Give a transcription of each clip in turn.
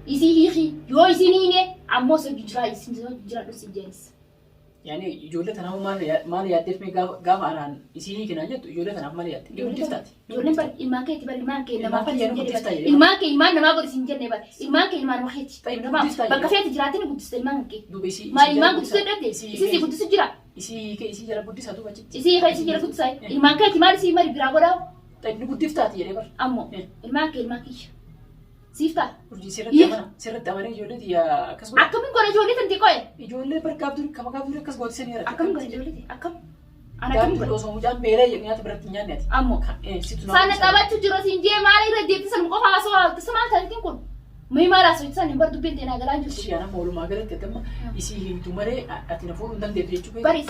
Isii hiiki yoo isin hiine ammoo si hojii jiraa isin si hojii jiraadhu si jeenis. Yaani ijoollee tanaaf maal maal yaaddeef mee gaafa gaafa anaan isii hiikinaan jettu ijoollee tanaaf maal yaadde? Ni guddiftaati. Ni Ijoolleen bar guddiftaati. ilmaan keeti bar ilmaan kee Ilmaan namaaf kiyya sin ni jenne guddiftaa bar jedhee ilmaan kee ilmaan namaa godhi sin jenne bar ilmaan kee ilmaan waheeti. Ta'i ni Tamaam guddiftaa bakka jedhee. feeti jiraatte ni guddista ilmaan kee. Duuba isii Maal isii jala ilmaan guddisuu guddisaa. dadhabde Isii isii si hiikee guddisu jira. isii hiikee isii jala guddisaa duuba achitti. Isii hiikee isii jala guddisaa ilmaan keeti maal isii mari biraa godhaa Ta'i ni guddiftaati jedhee bar. ammoo ilmaan kee ilmaan kiyya. Siif ta'a. Urjii sirratti Hiiki. amana sirratti amanee ijoollee tiyya akkas godha. Akkamiin godha ijoollee tanti qoye? Ijoollee bar gaaf durii kama gaaf durii akkas gooti sanii irratti. Akkamiin godha ijoollee tee? Akkam? Ana Gaaf akkamiin durii godha? osoo mucaan beelee jedhu nyaata biratti hin nyaanne ati. Ammoo. Situ nama Sana godhisaa. taphachuu jiru siin jee maal irra deebite sanuma qofa haasawaa tasa maal taatiin kun? Mee maal haasawaa san hin bar dubbiin teenaa galaa hin jirtu. Ishii anamma walumaa galatti ati amma isii hiitu malee ati na fuudhuu hin dandeettu jechuu feeti. Bari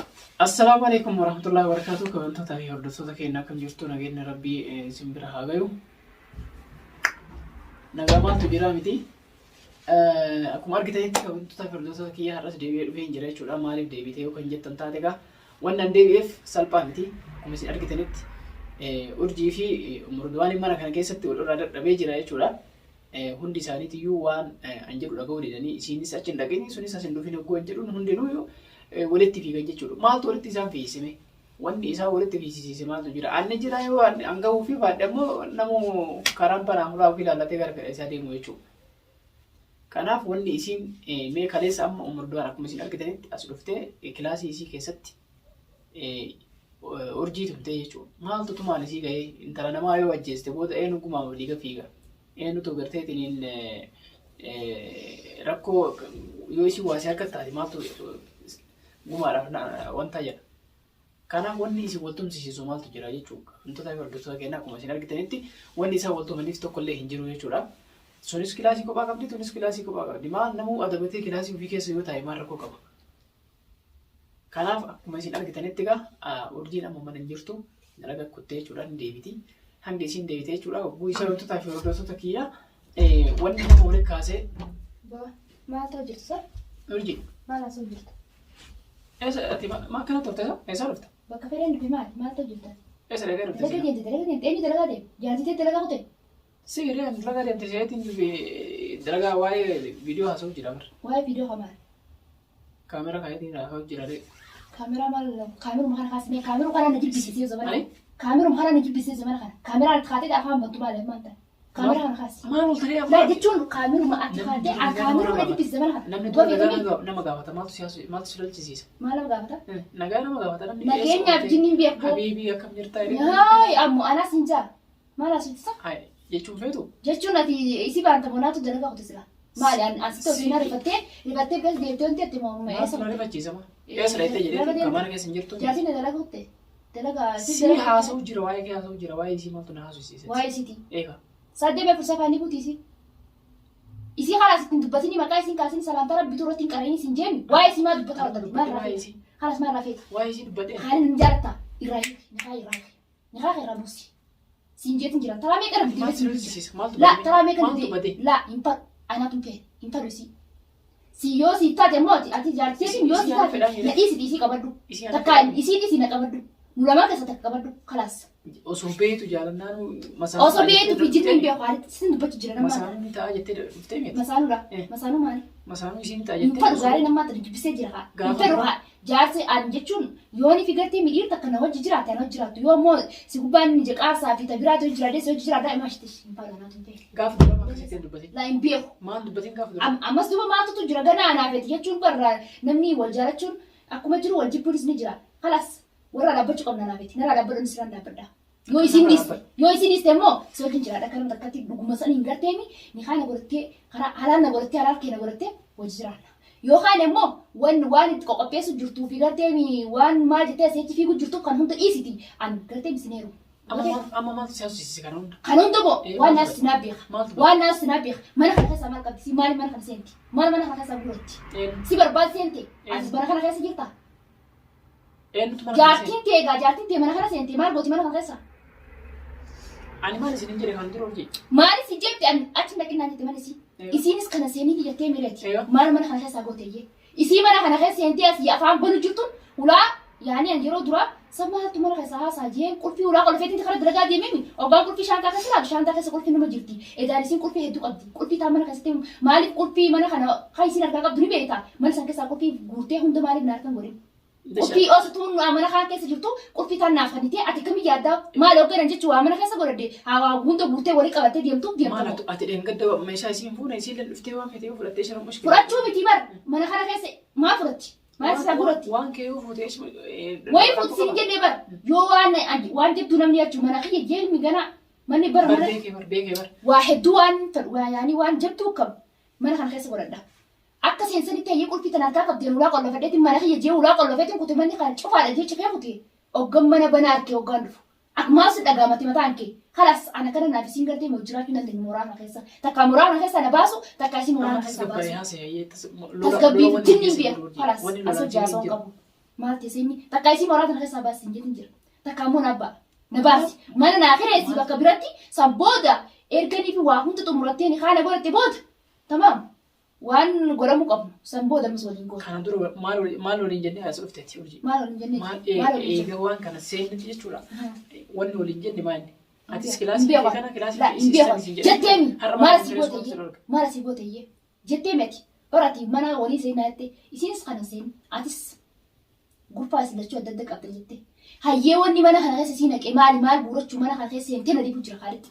Assalaamu alaikum warahmatullahi wabarakatuh. Kabajamtootaa fi hordoftoota keenya akkam jirtu nageenya rabbii isin bira haa gayu. Nagaa maaltu jira miti. Akkuma argitanitti kabajamtoota fi hordoftoota kiyya har'as deebi'ee dhufee hin jira jechuudha. Maaliif deebitee yoo kan jettan taate egaa wanni an deebi'eef salphaa miti. Akkuma isin argitanitti urjii fi murduwaan mana kana keessatti wal irraa dadhabee jira jechuudha. Hundi isaaniitiyyuu waan an jedhu dhaga'uu didanii isiinis achi hin dhaqini sunis as hin dhufin hogguu an jedhuun hundinuu walitti fiigan jechuudha. Maaltu walitti isaan fiisime? Wanni isaan walitti fiisisiise maaltu jira? Anni jira yoo an gahuu fi baadhe ammoo namu karaan banaa hulaa ofii ilaallatee gara fedha isaa deemu jechuudha. Kanaaf wanni isiin mee kaleessa amma Umar Duwaan akkuma isin argitanitti as dhuftee kilaasii isii keessatti urjii tumtee jechuudha. Maaltu tumaan isii gahee intala namaa yoo ajjeeste booda eenyu gumaa walii fiiga? Eenyutu garteetiin rakkoo yoo isin waasii harka taate maaltu gumaadhaaf wanta jedha. Kanaaf wanni isin wal tumsisiisu maaltu jira jechuudha. Wantoota fi hordoftoota keenya akkuma isin argitanitti wanni isaan wal tumaniif tokkollee hin jiru jechuudha. Sunis kilaasii kophaa qabdi, tunis kilaasii kophaa qabdi. Maal namuu adabatee kilaasii ofii keessa yoo taa'e maal rakkoo qaba? Kanaaf akkuma isin argitanitti egaa urjiin amma mana hin jirtu dalaga kuttee jechuudha ni deebiti. Hanga isin deebite jechuudha. Hogguu isa wantoota fi hordoftoota kiyya wanni nama walitti kaasee. Maal ta'u jirtu sir? Urjii. Maal haasa'u jirtu? Eessa ati ma akkana turte isa? Eessa dhufte? Bakka fedhan dhufe maali? Maal ta'u jirta? Eessa dhaqee dhufte? Dalaga deemte dalaga deemte eenyu dalagaa deeme? Jaartii tee dalagaa kute? Si hiree ani dalagaa deemte seetiin dhufe dalagaa waa'ee viidiyoo haasa'u jira bar. Waa'ee viidiyoo haa maali? Kaameraa kaayetiin haasa'u jira ree. Kaameraa maal kaameruma kana kaasnee kaameruma kana na jibbisiisee zamana Maali? kaameruma kana na jibbisiisee zamana kana kaameraa itti kaatee afaan bantu maali ammaan tana kaameraa kana kaasi. Maal ol taree Laa afaan? jechuun kaameruma ati Namni kaatee dura nagaa nama kaameruma na gaafata. jibbisiise zamana kana. Namni dura Gofi nagaa tumi nama gaafata maaltu si haasa'u maaltu si lolchisiisa? maal nama gaafata? Nagaa nama gaafata namni Nageenyaaf jinniin beeku. Habiibii akkam jirtaa jedhee. Haay ammoo anaas hin jaa maal asirratti Haay jechuun feetu. Jechuun ati isi baanta bonaatu dalagaa kute sila. Maali an asitti osoo na rifattee rifattee gas deebitee wanti ati moo Maaltu na rifachiisa maa? Eessa dhaqxee jedhee kamaana keessa hin jirtu. Jaartiin na dalagaa kute. Dalagaa Si haasa'u jira waa'ee kee haasa'u jira waa'ee isii maaltu na haasofsiisa? Waa'ee isiiti. Eega. Saddee mee fursaa faanii buti isii. Isii kalaas ittiin dubbatini maqaa isiin kaasin salaamtaa rabbitu irratti hin qara'in isin jeemi. Waa'ee isii maa dubbataa Amma ooltati maal dubbadhe waa'ee irraa isii. feeta? Kalaas maal irraa feeta? Waa'ee isii dubbadhee. Haalin hin jaalatta irraa hiiki nikaa irraa hiiki. Nikaa kee irraa buusi. Siin jeetin jira. Taraa meeqa irra Maaltu deddeebi'ee si siin jira. lolchisiisa? Maaltu La badee? taraa meeqa Maaltu deddeebi'ee. badee? La hin fadhu. Anaatu hin feene. Hin fadhu isii. Si yoo si taate immoo ati ati jaartii Isii- yoo si isii ana taate fedhaa miti. na dhiisi dhiisii qabadhu. Isii ana Takka fedhaa miti. isii dhiisi na qabadhu. Nu lamaan keessa takka qabadhu. Kalaas. Osoo beektu jaalannaan masaanuu Osoo ta'a beektu jettee fi jinni hin dhuftee beeku haalitti sin dubbachuu jira nama. Masaanuu ni ta'a jettee dhuftee miti. Masaanuudha. Eh. Masaanuu maali? Masaanuu isiin ta'a Hin jettee fadhu gaarii namaa tana jibbisee jira haa. Hin Gaafa fedhu duraa- haa. Jaarsi an jechuun yooni fi gartee midhiir takka na wajji jiraate ana wajji jiraattu yoo immoo si gubbaan inni jeqaarsaa fi tabiraatu wajji jiraadhe si wajji jiraadha imaa shitish hin fadhu anaatu hin feene. Gaafa duraa akkasitti hin dubbatin. Laa hin beeku. Maal dubbatin gaafa duraa? Ammas duuba maaltutu jira ganaa anaafeti jechuun barra namni wal jaalachuun akkuma jiru wal jibbuunis ni jira. Kalaas warra dhaabbachuu qabna anaafeti narraa dhaabbadhu sirraan dhaabbadha. Yoo isin dhiiste yoo isin dhiiste immoo si wajjin jiraadha akka nama takkatti dhuguma san hin garteemi nikaa na godhattee karaa halaal na godhattee halaal kee na godhattee wajji jiraanna. Yookaan immoo wan waan itti qoqopheessu jirtuu fi garteemi waan maal jettee asii achi fiiguu jirtuuf kan hunda dhiisiti an garteemi sin heerumu. Amma maal amma maaltu si haasofsiise kana hunda? Kan hunda moo Eh, waan maaltu naas sinaa beeka. Maaltu Waan naas sinaa beeka. Mana kana keessaa maal qabdi? Si maali mana kana seenti? Maal mana kana keessaa gurratti? Eenyu? Si barbaad seente? Eh. Atis mana kana keessa jirta? Eenyutu mana kana seene? Jaartiin tee egaa jaartiin tee mana kana seente maal gooti mana kana keessa? Ani maal isinin jedhe kan dura hojii? Maali si jette an achi naqinaan jette mana isii. Eeyyoo. Isiinis kana seenii jettee mireeti. Eeyyoo. Maal mana kana keessaa goote iyyee. Isii mana kana keessa seentee asii afaan banu jirtuun hulaa yaani an yeroo duraa San maaltu mana keessa haasaa jeen qulfii ulaa qolfeetiin kara dalagaa deememi. Ogaan qulfii shaantaa keessa laalu shaantaa keessa qulfii nama jirti. Edaan isiin qulfii hedduu qabdi. Qulfii taan mana keessatti maaliif qulfii mana kana kan isiin harkaa qabdu ni beekta. Mana san keessaa qulfii guurtee hunda maaliif na harkan godhin? Qulfii osoo mana kaan keessa jirtu qulfii taan naaf kennitee ati kamii yaaddaa maal hogganan jechuun waa mana keessa godhadde haa hunda guurtee walii qabattee deemtuuf Maal deemtu. ati dheengadda meeshaa isiin fuune isiin dhuftee waan fete yoo fudhattee isheen mushkila. Fudhachuu miti bar mana kana keessa maal fudhatti? Maal isaa guratti? Waan kee yoo fuute Wayi fuuti siin jennee bar yoo waan waan jabduu namni jechuun mana kiyya jeelmi gana manni bar Bar mana beekee bar beekee bar. waa hedduu waan fedhu waa yaanii waan jabduu qabu mana kana keessa godhadha. Akka seensanitti hayyee qulfii tan harkaa qabdeen ulaa qollofadheetiin mana kiyya jee ulaa qollofeetiin kute manni kana cufaadha jee cufee kute hoggan mana banaa harkee hoggaan dhufu. Akkumaa si dhagaamatti mataan kee. Kalas ana kana naaf isiin gartee moo jiraachuu dandeenyu mooraa kana keessa. Takka mooraa kana keessa na baasu takka isiin mooraa kana keessa baasu. Tasgabbii tinni biya. Kalas asoo jaasoo qabu. Maal teessee takka isii mooraa kana keessaa baasi hin jedhin jira. Takka ammoo na ba'a. Na baasi. Mana naa kireessi bakka biratti san booda erganii fi waa hunda xumurattee ni kaana godhatte booda. Tamaam. Waan godhamuu qabnu san booda nus waliin goona. Kana dura maal waliin jennee as dhufteeti urjii. Maal waliin jennee? Maal Maal waliin jennee? eega waan kana seennuti jechuudha. Wanni waliin jenne maali? Atis Hin kilaasii beeku. kana kilaasii La, hin beeku. Jetteemi. Har'a Maal maal asii goote iyyee? Maal asii goote iyyee? Jetteemi ati. Bara ati mana walii seenaa jette. Isiinis kana seen. Atis gurfaa isin lachuu adda adda qabda jette. Hayyee wanni mana kana keessa sii naqe maali maal guurachuu mana kana keessa seentee na dhibu jira kaalitti.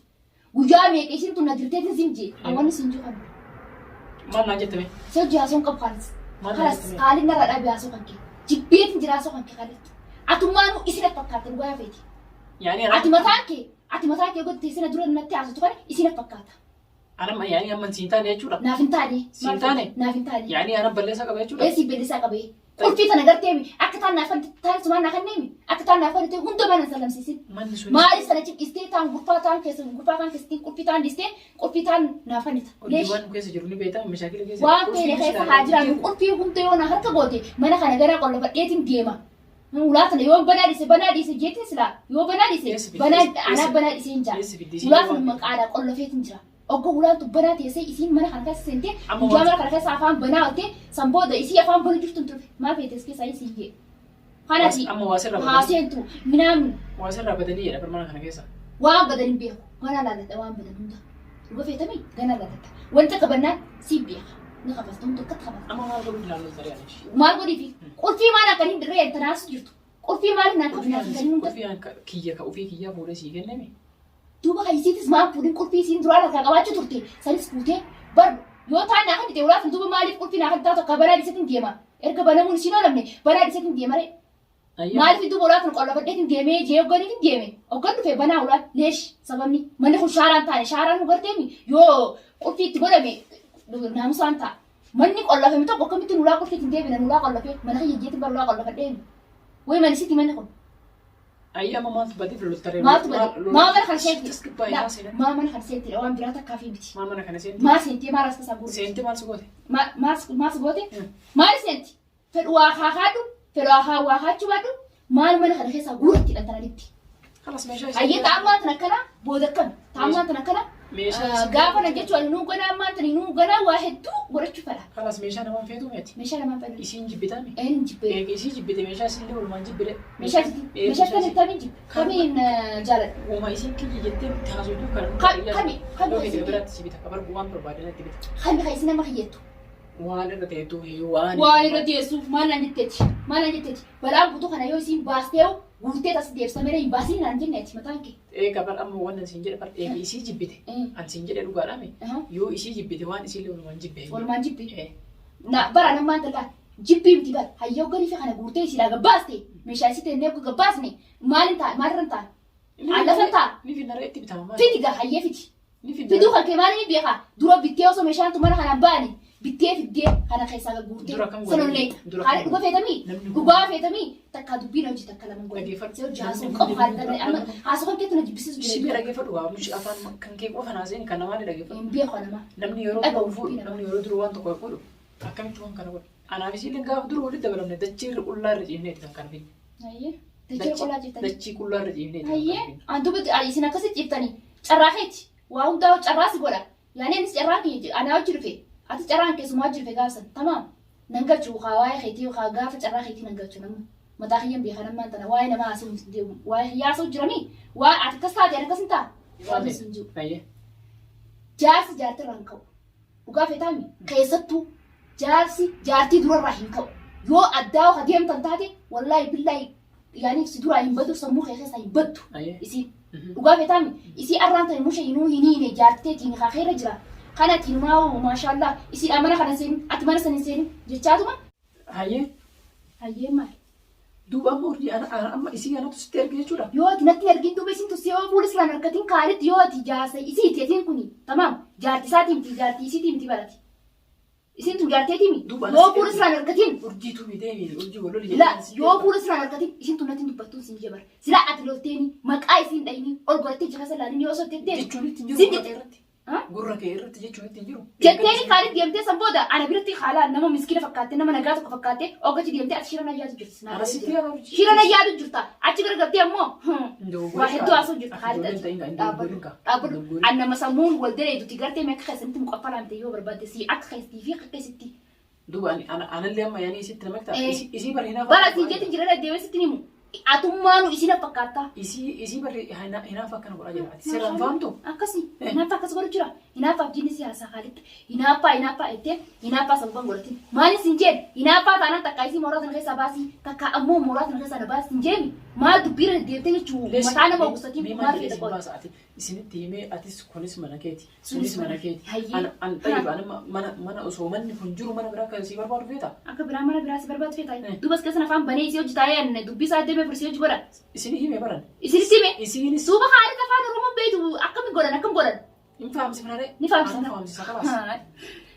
Guyyaa meeqa isin tun na dirteetiin siin jee. Awwanni siin jiru kana. Maal naan jettame? Si hojii haasoo hin qabu kaalis. Maal Kalas jettame? kaalin narra dhabe haasoo kan kee. Jibbeetiin jira haasoo kan kee kaalitti. Atummaanuu isin fakkaata dhugaa feeti. Yaani Ati mataan kee godhate sina dura natti haasoftu kana isin fakkaata. anam yaani amman siin taane jechuudha. Naaf hin taane. Siin taane? Naaf hin taane. Yaani anam balleessaa qaba jechuudha. Eessi bilisa qabee. Qulfii tana garteemi akka taan naaf taan sumaan naa kenneemi akka taan naaf kennite hunda mana sallamsiisin. Manni sun Maali sana cibxistee taan gurfaa taan keessa gurfaa kaan keessatti qulfii taan dhistee qulfii taan naaf kennita. Hojii waan keessa jiru ni beektaa mashaakila keessa. Waan feene keessa haa jiraannu qulfii hunda yoo na harka goote mana kana gara qollofadheetiin deema. Ulaa tana yoo banaa dhiise jeetiin silaa yoo banaa dhiise Eessa fidde? banaa Eessa- anaa banaa dhiisee hin jira. Eessa fidde? Isiin Ulaa waan tana maqaadhaa qollofeetiin jira. Oggo ulaan tun banaa teessee isiin mana kana keessa seentee Amma guyyaa waan- mana kana keessa afaan banaa oolte san booda isii afaan banuu jirtu hin turre maal feetes keessaa isii jee. Kanati Amma waa sirraa haa badanii seentu minaamin waa sirraa badanii jedha mana kana keessa. waan badan hin beeku ganaa laalladha waan badan hunda dhuga feetami ganaa laalladha wanta qabannaan sii beeka ni kafalta hunda akkatti kafalta. Amma maal godhuuf ilaallu tarii ani. Maal godhiifi qulfii maal akka hin dirree tanaasu jirtu qulfii maal naan qabnaa kan hunda Qulfii kiyya ka ofii kiyyaa fuudhee sii kenname. Duuba hayisiitis maal fuudhin qulfii isiin duraan harkaa qabaachuu turte sanis fuutee bar yoo taan naa kan ta'e ulaafin duuba maaliif qulfii naa kan taatu akka banaa dhiisetin deema erga banamuun isiin oolamne banaa dhiisetin deema ree maaliif duuba ulaafin qollofadheetin deemee jee hogganiitin deeme hoggan dhufe banaa ulaan leesh sababni manni kun shaaraan taane shaaraan nu garteemi yoo qulfii itti godhame naamusaan ta'a manni qollofame tokko akkamittiin ulaa qulfiitiin deebina ulaa qollofee mana kiyya jeetin bar ulaa qollofadheemi wayi mani sitti manni kun Ayyi amma maaltu badee loltaree? Maaltu bade? Maa mana kana seenti? Tasgabbaa'ee Laa, haa seenan. Maa mana kana seenti? Waan biraa takkaa fi miti. Maa mana kana seenti? Maa seentee maal as tasaa guurti? Seente maal si goote? Maal si goote? Maal seenti? Fedhu waa haa haadhu, fedhu waa haa waa haachuu baadhu, maal mana kana keessaa guuratti dha tananitti. Kalas meeshaa isii. Hayyee ta'ammaa tan akkana booda akkami? Ta'ammaa tan akkana Meeshaa isii. gaafa na jechuun nuu ganaa ammaa tani nuu ganaa waa hedduu godhachuu fedha. Kalas meeshaa namaan feetuu meeti. Meeshaa namaan fedhu. Isiin jibbitaami. Een jibbee. Eega isii jibbite meeshaa isiillee walumaan jibbire. Meeshaa jitti. Meeshaa tani tamiin jibbe. Kamiin jaaladha. Uuma isiin kiyya jettee itti haasoftu kana. Kami Yoo isin fedhe biraatti si bita. Kabar waan barbaadan itti bita. Kami kan isin nama kiyyattu. Waan irra teettu waan. Waan irra teessuuf maal naan jetteeti? Maal naan jetteeti? Balaan guutuu kana yoo isiin baastee guurtee tas deebisa malee hin baasiin naan jenneeti mataan kee. Eega bar amma waan siin jedhe bar eega isii jibbite. An siin jedhe dhugaadhaami. Yoo isii jibbite waan isiillee walumaan jibbe. Walumaan jibbe. Na bara namaan tallaa jibbii miti bara hayyoo galii fi kana guurtee isiidhaa gabaaste meeshaa isii teennee gabbaasne maalin ta'a maalirra ta'a? Lafa ta'a. Ni finnaree itti bitama maali? Fiti gaa hayyee fiti. Ni finnaree. Fiduu kan kee maaliin beekaa? Dura bittee osoo meeshaan tu mana kanaan baane bittee fiddee kana keessaa gurgurtee Dura kan godhe- sanollee dura haala kan dhuga feetamii Namni kun- dhugaa feetamii takka dubbiin hojii takka lama godhe. Dhaggeeffadhu. Si hojii haasoo qabu haala danda'e amma haasoo kan keetu na jibbisiisu Ishii jira. dhaggeeffadhu waa muchi afaan kan kee qofa naaseen kan namaa ni dhaggeeffadhu. Hin beeku nama. Namni yeroo Dhaga'u tokko fuudhu dubbii namni yeroo dura waan tokko fuudhu akkamitti waan kana godhu. Anaaf isiillee gaafa dura walitti dabalamne dachii irra qullaa irra ciifneeti kan kana finne. Hayyee. Dachee qullaa jirtanii. Dachii qullaa irra ciifneeti kan kana Hayyee. finne. An dubbatti isin akkasitti ciiftanii carraa keeti. Waa hundaa carraa si godha. Yaani anis carraa kee anaa hojii dhufe. Ati carraan keessumaa hojii dhufe gaafsan. Tamaam. Nan galchu haa waa'ee keetii haa gaafa carraa keetii nan galchu nama. Mataa kiyyan beekan ammaan tana waa'ee namaa haasa'uu hin deemu. Waa'ee kiyyaa haasa'u jiranii waa ati akkas taate ani akkas hin ta'a. Waan sun jiru. Ayyee. Jaarsi jaartirraa hin ka'u. Dhugaa feetaami keessattuu jaarsi jaartii durarraa hin ka'u. Yoo addaa ha deemtan taate wallaahi billaahi yaani si duraa hin badu sammuu kee keessaa hin baddu. Ayyee. Isiin. Dhugaa feetaami isii arraan tani musha hinuu hin hiine jaartiteetiin haa jira. Kana tinumaa maashaallah isiidhaan mana kana seenin ati mana sana hin seenin jechaatuma. Hayyee. Hayyee maal? Duuba amma urjii amma isii anatu sitti erge jechuudha. Yoo ati natti hin ergin duuba isin tussee yoo fuula siraan harkatiin kaalitti yoo ati jaarsa isiiti atiin kuni tamaam jaarti isaatii miti jaarti isiitii miti barati. Isin tun jaarteetii mi? Duuba Yoo anas fuula siraan harkatiin Urjii tubi deemi urjii wal loli la yoo fuula siraan harkatiin isin tun natti hin dubbattuun sin jabar. Silaa ati lolteeni maqaa isiin dhayini ol godhattee jika salaalini yoo sottettee Jechuun itti hin jiru Sin gurra kee jette. irratti. Ha? Gurra kee irratti jechuun itti hin jiru. Jetteeni kaalitti deemtee san booda ana biratti haalaan nama miskiina fakkaatte nama nagaa tokko fakkaatte oggachi deemtee ati shira na yaadu jirti. Ana sitti yaa urjii. Shira na yaadu jirta. Achi garagaltee ammoo waa hedduu haasa'u jirta Ati haalli ijoolleen ta'in gaa, hin dhaabbadhu doggorin gaa. dhaabbadhu Doggorin. an nama sammuun wal dareetuti gartee mee akka keessanitti muqaffalaa miti yoo barbaadde si akka keessattii fi akka keessatti Duuba ani anallee amma yaanii isitti nama Eh. Isii bari hinaafa. Bara siin jeetin jira deemee sitti himu atummaanu isin fakkaattaa. Isii bari hinaafa akkana godhaa jira. Ati seeraan fahamtu? Akkasi hinaaffaa akkas godhu jira hinaaffaaf jinni siyaasaa haalitti hinaaffaa hinaaffaa jettee hinaaffaa sababan godhatin maalis hin jeen hinaaffaa taanaan takka isii mooraa sana keessaa baasii takka ammoo mooraa sana keessaa na baasii hin jeemi maal dubbiirra deemtee jechuu mataa nama ogusatiin maal feeta qola. Baasa ati isinitti himee atis kunis mana keeti. Sunis Sunis mana keeti. Hayyee. An an xayyiba an mana mana osoo manni kun jiru mana biraa kan si barbaadu feeta. Akka biraa mana biraa si barbaadu feetaa. Duubas keessan afaan banee isii hojii taa'ee an dubbii isaa deemee fursii hojii godha. Isin himee baran. Isinitti hime. Isinis Suuba haalli afaan Oromoon beektu akkami godhan akkam godhan. hin fahamsifna ree. Ni fahamsifna. Ana fahamsisa kabaas.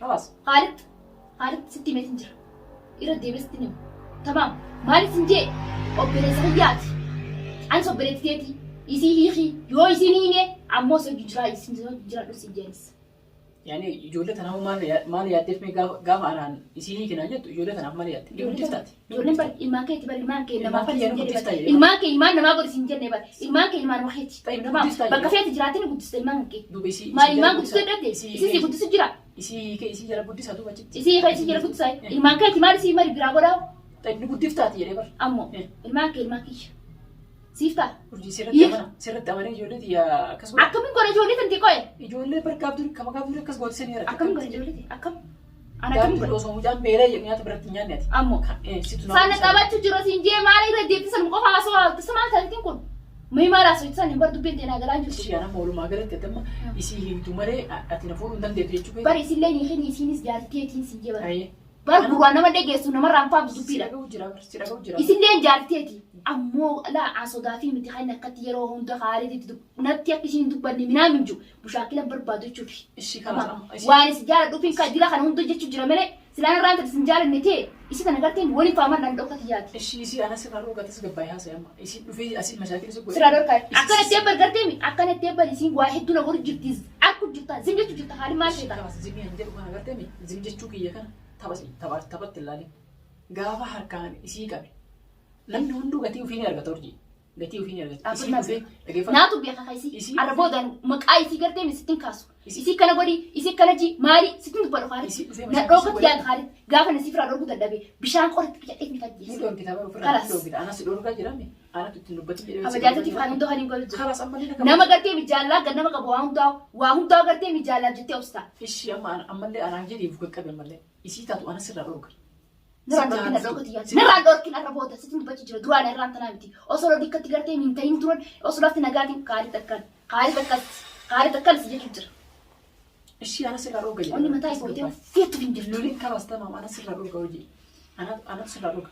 Kabaas. Haalitti haalitti sitti himeetin jira. Irra deemee sitti himu. Tamaam maalis hin jee obboleessa kiyyaati. Anis obboleetti teeti. Isii hiiki yoo isiin hiine ammoo osoo jiraa isin jiraadhu sin jeenis. Yaani ijoollee tanaaf maal maal yaaddeef mee gaafa gaafa anaan isii hiikinaan jettu ijoollee tanaaf maal yaadde? Ni guddiftaati. Ijoolleen bar ilmaan keeti bar ilmaan kee Ilmaan namaaf kiyya hin ni jenne guddiftaa bar jedhe. ilmaan kee ilmaan namaa godhi sin jenne bar ilmaan kee ilmaan waheeti. Ta'i, ni Tamaam guddistaa bakka jedhe. feeti jiraatte ni guddista ilmaan kee. Duuba isii Maal isii ilmaan jala guddisuu guddisa. dadhabde Isii isii si hiikee guddisu jira. isii hiikee isii jala guddisa duuba achitti. Isii hiikee isii jala guddisaa ilmaan keeti maal isii mari biraa godhaa Ta'i ni guddiftaati jedhee bar. ammoo ilmaan kee ilmaan kiyya. Siif ta'a. Urjii sirratti amana sirratti amanee ijoollee tiyya akkas godha. Akkamiin godha ijoollee tanti qoye? Ijoollee bar gaaf duri kama gaaf duri akkas goote sanii irratti. Akkamiin godha ijoollee tee? Akkam? Ana Gaaf akkamiin duri godha? osoo mucaan beelee jedhu nyaata biratti hin nyaanne ati. Ammoo. Situ Sana taphachuu jiru siin jee maal irra deebite san qofa haasawaa tisa maal taatiin kun? Mee maal haasawaa san hin bar dubbiin teenaa galaa jirtu. Ishii anama walumaa galatti ati amma isii hiitu malee ati na fuudhuu hin dandeettu jechuu keeti. Bari isillee ni kini isiinis jaarteetiin siin jee bara. Ayyee. Bar gurraan nama dhageessu namarraa hin faamtu Si dubbiidha. dhaga'u jira bar si dhaga'u jira. Isillee jaarteeti. Ammoo laa asodaa fi miti kan akkatti yeroo hunda haaliitti natti akka isiin dubbanne minaa minju bushaakila barbaadu jechuufi. Ishii kanas amma isii Waan isin jaaladhuuf hin kan dila kana hunda jechuu jira malee silaan irraan tadi isin jaalanne ta'e isi tana garteen waliin faaman dhaan dhokati yaati. Ishii isii anas irraa dhoogatas gabbaayee haasa'e amma isii dhufee asii mashaakila si godhe. Siraa dhorkaa akkana itti eebbar garteemi akkana itti eebbar isiin waa hedduu na godhu jirti akku jirta zim jechuu jirta haali maal Ishii feeta. kanas zimii hin jedhu kana garteemi zim jechuu kiyya kana tapha taphatti ilaalin gaafa harkaan isii qabe namni hunduu gatii ofii ni argata urjii gatii ofii ni argata isii dhufee dhageeffatu. Naatu beeka ka isii Isii arra boodaan maqaa isii garteemi sittin kaasu. Isii- Isii kana godhi isii kana ji maali sittin dubbadhu haali. Isii dhufee Na mashaakila si dhokati godhe. yaadu haali gaafa na siif irraa dhorkuu dadhabe bishaan qoratti jedhee ni Ni fajjeessa. dhorkita bara ofirraa Kalas. ni dhorkita anas si dhorkaa jiraame anatu ittiin dubbatin jedhee si Kabajaatatiif dhorkaa kan hunda kan hin godhu jira. Kalas ammallee na Nama gartee mijaallaa gad nama qabu waa hundaa gartee mijaallaa jettee obsita. Ishii amma ammallee anaan jedhiif qaqqabe ammallee isii taatu anas irraa dhorka. Nirraan dhorkin arra dhokati yaadu. Nirraan dhorkin arra booda sitti dubbachuu jira duraan irraan tanaa miti. Osoo lolli gartee hin ta'in duran osoo lafti nagaatiin kaalii takkan kaalii takkas kaalii takkan si jechuu jira. Ishii anas irraa dhorka jedhe. Onni mataa ifooyitee feetuuf hin jirtu. Loliin kalas tamaam anas irraa dhorka hojii. Anas irraa dhorka.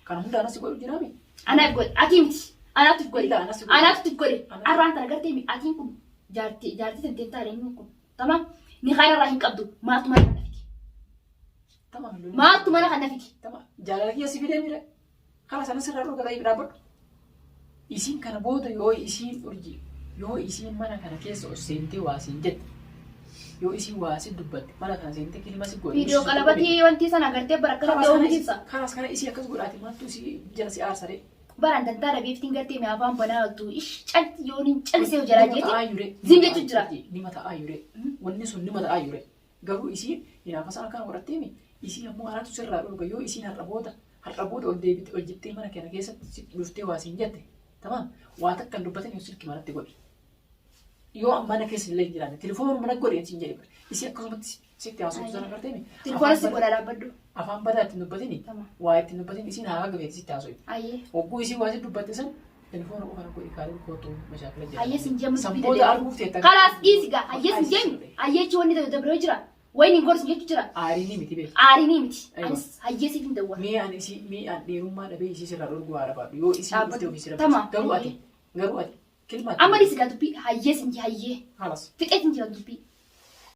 Kana hunda anas godhu jiraame. Anaaf godhe ati miti anaatu godhe Illa anas godhe. anaatu godhe Anaatu. arraan tana gartee mi atiin kun jaartii jaartii tanteen taane inni kun tamam ni kaan irraa hin qabdu maaltu mana kana fiti Tamaam loliin. maaltu mana kana fiti Tamaam jaalala kiyya si fidee mire. Kalas anas irraa dhorka ta'ee dhaabbadhu. Isiin kana booda yoo isiin urjii yoo isiin mana kana keessa ol seentee waa siin jette yoo isiin waa si dubbatte mana kana seentee kilima si godhe. viidiyoo qalabatii wanti sana gartee bara akkana ta'uu mitiinsa. Kalas kana isii akkas godhaati maaltu isii jala si aarsaree. Baraan dantaa dhabeeftiin gartee mi afaan banaa oltu ish calti yooniin callisee jalaa jeeti zim jechuu jira. Nima ta'aa yure. Wanni sun nima ta'aa yure. Garuu isiin hinaafa sana akkana godhatteemi isii ammoo anatu sirraa dhorka yoo isiin har'a booda Har'a booda ol deebite ol jettee mana kana keessatti si dhuftee waa siin jette. Tamaam waa takka hin dubbatin yoo silkii manatti godhi. Yoo mana keessa illee hin jiraanne telefoonuma mana godhi siin jedhe. Isii akkasumatti sitti haasoftu sana agartee mi? Telefoona si godhaa dhaabbadhu. Afaan badaa ittiin dubbatini. Tamam. Waa ittiin dubbatin isiin haa haga feete sitti haasoftu. Ayyee. Hogguu isii waa si dubbatte san telefoona qofa na godhi kaalin kootu mashaakila jira. Ayyee sin jeemu San dubbii booda dadhabde. arguuf teetta. Kalaas dhiisi gaa. Ayyee sin jeemu. Ayyee jechi wanni ta'e dabree jira. Wayni hin gorsu jechu jira. Aariinii miti beeku. Aarinii miti. Aywa. Anis hayyee siif hin dawwala. Mee an isii mee an dhiirummaa dhabee isii sirraa dhorguu haa barbaadu. Yoo isii Dhaabbatu. dhuftee ofii sirra Tamam. Garuu ati garuu ati kilma Amma dhiisi gaa dubbii hayyee sin je hayyee. Halas. Fixeetiin jira dubbii.